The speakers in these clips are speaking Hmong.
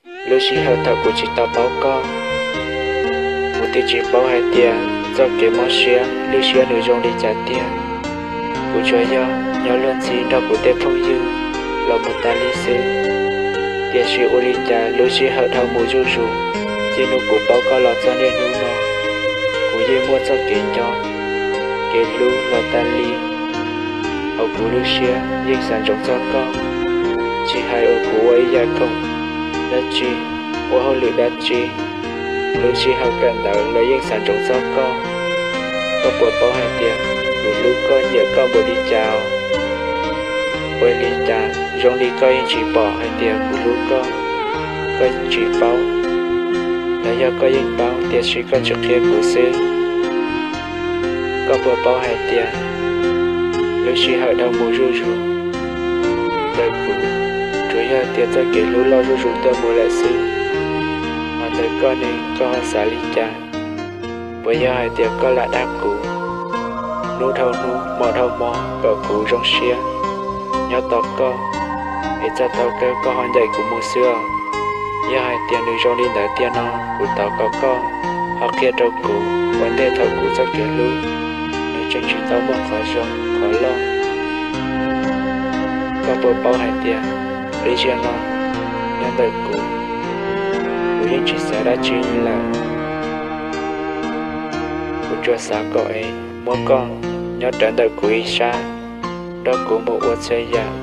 Lub sij hawm thaum kuv tsis tau paub koj, kuv thiaj tsis paub hais tias txoj kev mob siab lwj siab nws zoo li cas tiag. Kuv tsuas yog nyob luag ntxhi nrog kuv tej phooj ywg los mus tas li xwb. Tiam sis ua li cas lub sij hawm dhau mus zuj zus, txij hnub kuv paub koj los txog niaj hnub no, kuv yeej muaj txoj kev nco, kev hlub los tas li. Hauv kuv lub siab yeej xav ntsoov txog koj, tsis hais uas kuv ua ib yam khoom dab tsi, ua hauj lwm dab tsi, lub sij hawm kawm ntawv los yeej xav ntsoov txog koj. Koj puas paub hais tias kuv hlub koj nyiam koj npaum li cas? Ua li cas zoo li koj yeej tsis pom hais tias kuv hlub koj, koj tsis paub, los yog koj yeej paub tiam sis koj tsis qhia kuv xwb? Koj puas paub hais tias lub sij hawm dhau mus zuj zus ntawm kuv tsuas yog tias txoj kev hlub loj zuj zus tuaj mus lawm xwb. Ho ntawm koj ne, koj ho xav li cas? Puas yog hais tias koj lam dag kuv, hnub dhau hnub hmo dhau hmo kom kuv zoo siab nyob tos koj, es txog thaum kawg koj ho ncaim kuv mus xwb os? Yog hais tias nws zoo li ntawd tiag no, kuv thov kom koj ho qhia rau kuv ua ntej thaum kuv txoj kev hlub nws tseem tsis tau muaj qhov zoo qhov loj. Koj puas paub hais tias ib zaug no nyob ntawm kuv, kuv yeej tsis xav dab tsi li lawm. Kuv tsuas xav kom es muab koj nyob rawv ntawm kuv ib sab, nrog kuv mus ua txhua yam.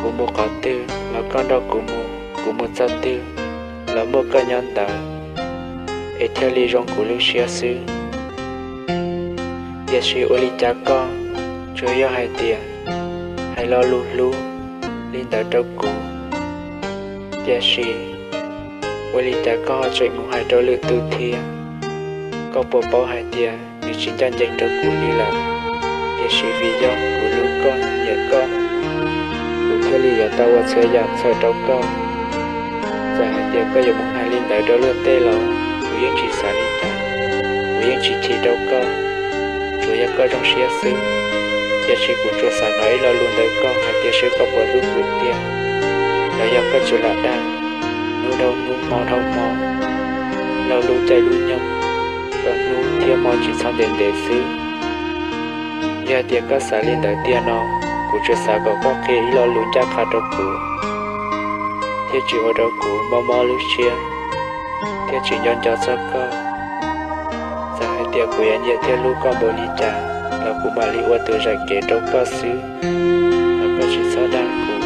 Kuv mus qhov twg los koj nrog kuv mus, kuv mus txog twg los muaj koj nyob ntawd, es thiaj li zoo kuv lub siab xwb. Tiam sis ua li cas koj tsuas yog hais tias hais lo lus hlub li ntawd rau kuv, tiam sis ua li cas koj ho tseem mus hais rau lwm tus thiab? Koj puas paub hais tias nws tsis ncaj ncees rau kuv li lawm, tiam sis vim yog kuv hlub koj nyiam koj, kuv thiaj li yuav tau ua txhua yam txhawm rau koj. Txawm hais tias koj yuav mus hais li ntawd rau luag tej los kuv yeej tsis xav li cas, kuv yeej tsis chim rau koj, tsuas yog koj zoo siab xwb. Tiam sis kuv tsuas xav hnov ib lo lus ntawm koj hais tias seb koj puas hlub kuv tiag, los yog koj tsuas lam dag hnub dhau hnub hmo dhau hmo, laug lub caij lub nyoog, kom hnub thiab hmo tsis txhob ntev ntev xwb. Yog hais tias koj xav li ntawd tiag no, kuv tsuas xav kom koj qhia ib lo lus ncaj qha rau kuv, thiaj tsis ua rau kuv mob mob lub siab, thiaj tsis nco nco txog koj. Txawm hais tias kuv yuav nyiam thiab hlub koj npaum li cas los kuv mam li ua tus zam kev rau koj xwb, los koj tsis txhob dag kuv.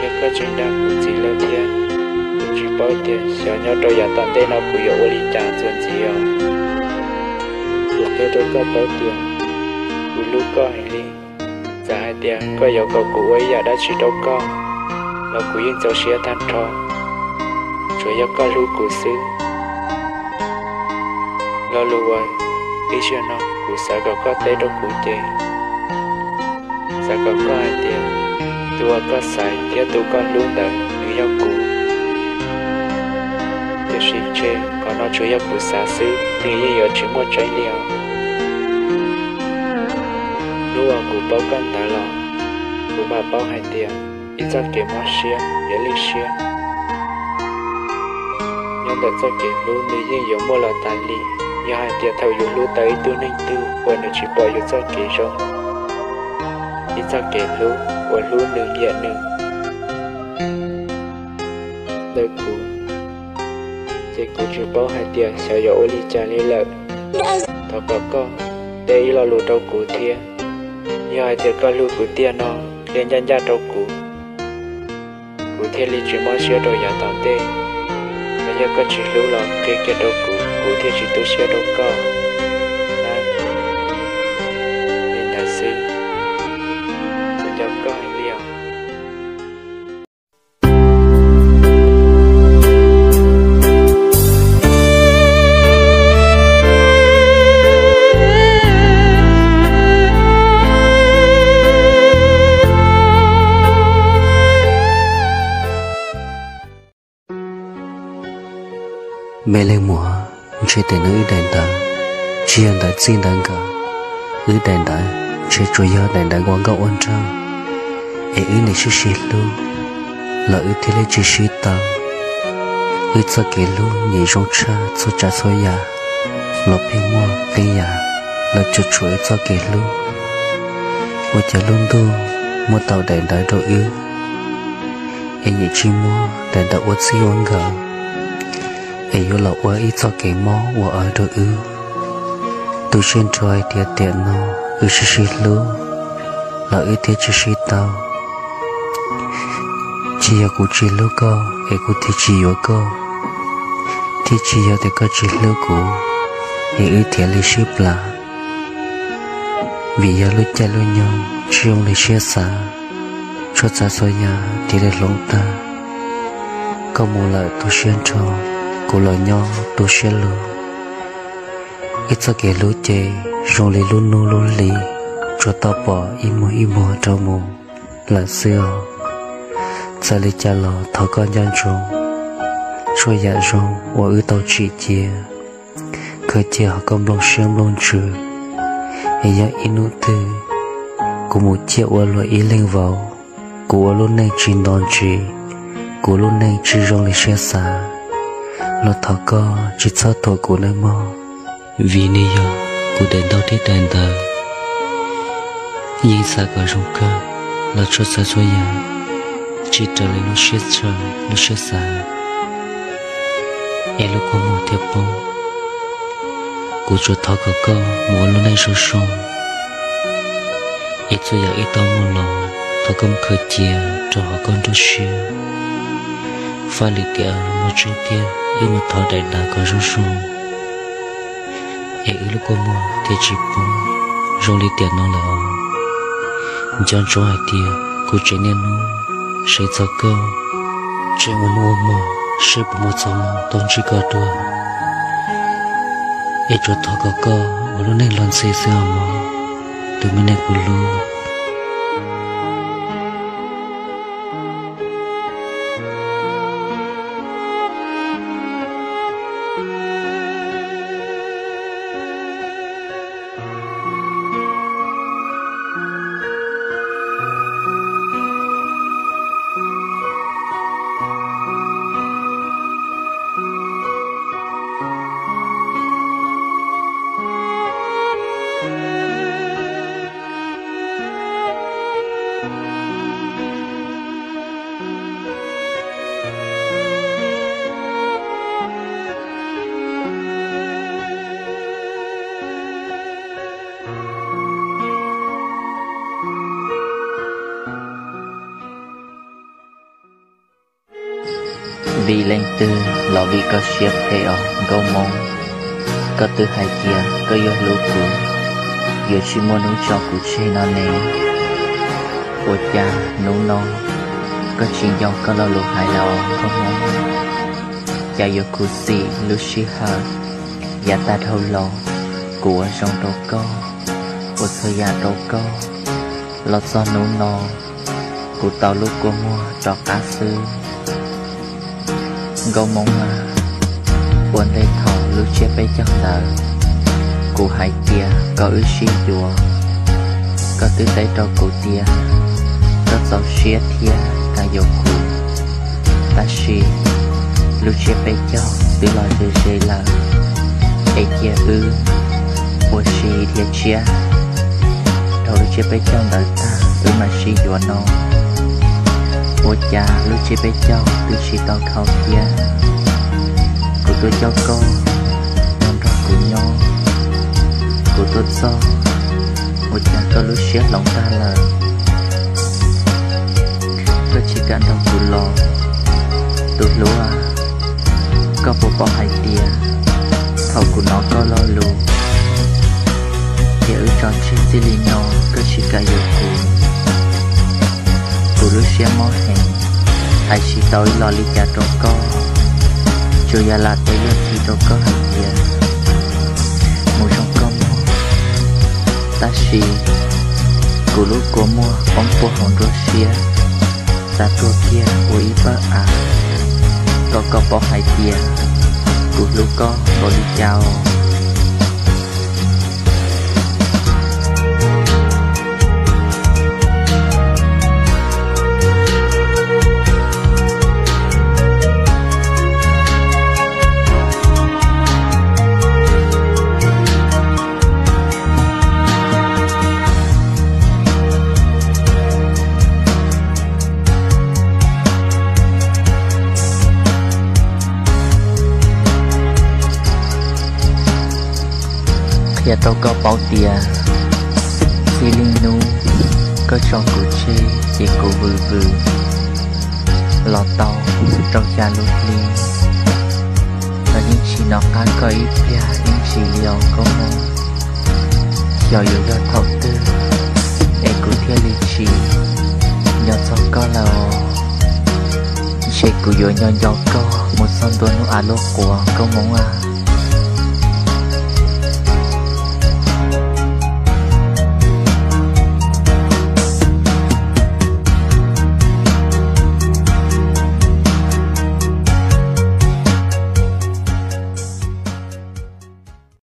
Yog koj tseem dag kuv ntxiv lawm thiab, kuv tsis paub tias xyov nyob rau yav tom ntej no kuv yuav ua li cas ntxuav ntxiv os. Kuv qhia rau koj paub tias kuv hlub koj heev li. Txawm hais tias koj yuav kom kuv ua ib yam dab tsi rau koj los kuv yeej txaus siab tag nrho, tsuas yog koj hlub kuv xwb. Lo lus uas ib zaug no kuv xav kom koj teb rau kuv ces xav kom koj hais tias tus uas koj xaiv thiab tus koj hlub ntawd nws yog kuv. Tiam sis ntshe qhov no tsuas yog kuv xav xwb, nws yeej yuav tsis muaj tseeb li os. Hnub uas kuv paub koj ntawd los, kuv mam paub hais tias ib txoj kev mob siab yuav lwj siab nyob ntawm txoj kev hlub nws yeej yuav muaj los tas li. Yog hais tias thaum yus hlub tau ib tug neeg twg uas nws tsis pom yus txoj kev zoo, ib txoj kev hlub uas hlub nws nyiam nws ntawm kuv, ces kuv tsis paub hais tias xyov yuav ua li cas li lawm. Thov kom koj teb ib lo lus rau kuv thiab. Yog hais tias koj hlub kuv tiag no, qhia ncaj ncaj rau kuv, kuv thiaj li tsis mob siab rau yav tom ntej. Los yog koj tsis hlub los qhia kiag rau kuv, kuv thiaj tsis tu siab rau koj na. Li ntawd xwb, kuv nco koj heev li os. Me leej muam, ntshe tes no wb daim ntawv tsis yog ntawv txij ntawv nkawm. Wb daim ntawv ntshe tsuas yog daim ntawv ua nkauj ua nraug, es wb niam sib sib hlub, los wb thiaj li tsis sib tau. Wb txoj kev hlub nyem zoo tshaj txhua tsav txhua yam los pheej muaj qee yam los cuam tshuam wb txoj kev hlub. Ua cas lub ntuj muab tau daim ntawv rau wb, es nyem tsis muab daim ntawv ua txij ua nkawm, es yuav los ua ib txoj kev mob ua awv rau wb. Tu siab nrho hais tias tiam no wb sib sib hlub los wb thiaj tsis sib tau. Tsis yog kuv tsis hlub koj es kuv thiaj tsis yuav koj, thiab tsis yog tias koj tsis hlub kuv es wb thiaj li sib plam. Vim yog lub caij lub nyoog tsis zoo li siab xav, txhua tsav txhua yam thiaj li hloov tag. Koj mus lawm tu siab nrho, kuv los nyob tu siab luag. Wb txoj kev hlub ces zoo li lub hnub lub hli, tsuas tau pom ib muag ib muag rov mus lawm xwb os. Txawm li cas los thov koj nco ntsoov txhua yam zoo uas wb tau tsim cia, khaws cia ho koj nplooj siab nplooj ntsws, es yog ib hnub twg kuv mus ciaj ua luag ib leeg vauv, kuv ua lub neej tsis nto ntsis, kuv lub neej tsis zoo li siab xav, los thov koj tsis txhob thuam kuv nawb mog. Vim nws yog kuv daim ntaub thiab daim ntawv, yeej xav kom zoo kawg los txhua tsav txhua yam tsis raws li lub siab ntshaw lub siab xav, es lub kua muag thiaj poob. Kuv tsuas thov kom koj mus ua lub neej zoo zoo, es txhua yam wb tau muaj los thov koj mus khaws cia rau hauv koj nruab siab. Faj lwm tiam no tseeb tiag wb mus thov daim ntawv kom zoo zoo, es wb lub kua muag thiaj tsis poob zoo li tiam no lawm os. Nco ntsoov hais tias kuv tsev niaj hnub seev txog koj, tseem ua hnub ua hmo seb puas muaj txoj hmoo tau ntsib koj dua, es tsuas thov kom koj ua lub neej luag ntxhi xwb os mog, tus me neeg kuv hlub. Vim leej twg los vim koj siab phem os Nkauj Hmoob. Koj twb hais tias koj yuav hlub kuv, yuav tsis muaj hnub tso kuv tseg no ne. Ua cas hnub no koj tsis nco koj lo lus hais lawm os Nkauj Hmoob? Cas yuav khuv xim lub sij hawm yav tag dhau los, kuv ua zoo rau koj, ua txhua yam rau koj, los txog hnub no kuv tau lub kua muag rov qab xwb. Nkauj Hmoob a, ua ntej thaum lub tsiab peb caug ntawd, kuv hais tias kom wb sib yuav, koj twb teb rau kuv tias koj txaus siab thiab kam yuav kuv. Tab sis lub tsiab peb caug twb los ze ze lawm, es cia wb ua si dhia tshiab, dhau lub tsiab peb caug ntawd tag wb mam sib yuav no. Ua cas lub tsiab peb caug twb tsis tau dhau thiab, kuv tuaj coj koj los nrog kuv nyob, kuv tuaj txog, ua cas koj lub siab hloov tag lawm, koj tsis kam nrog kuv los. Tus hlub a, koj puas paub hais tias thaum kuv hnov koj lo lus tias wb tso tseg txij li no koj tsis kam yuav kuv, kuv lub siab mob heev, hais tsis tau ib lo li cas rau koj, tsuas yog lam teb yam thi rau koj hais tias mus zoo koj mog. Tab sis kuv lub kua muag poob puag hauv nruab siab, xav tuag kiag ua ib pawg av, kom koj paub hais tias kuv hlub koj npaum li cas os. Qhia rau koj paub tias txij li hnub koj tso kuv tseg ces kuv vwm vwm los tau rau xya lub hli. Los yeej tsis hnov qab koj ib pliag ib ntsis li os Nkauj Hmoob. Xyov yuav yog thaum twg es kuv thiaj li tsis nco txog koj lawm os. Ntshe kuv yuav nco nco koj mus txog ntua hnub av luaj quav Nkauj Hmoob a.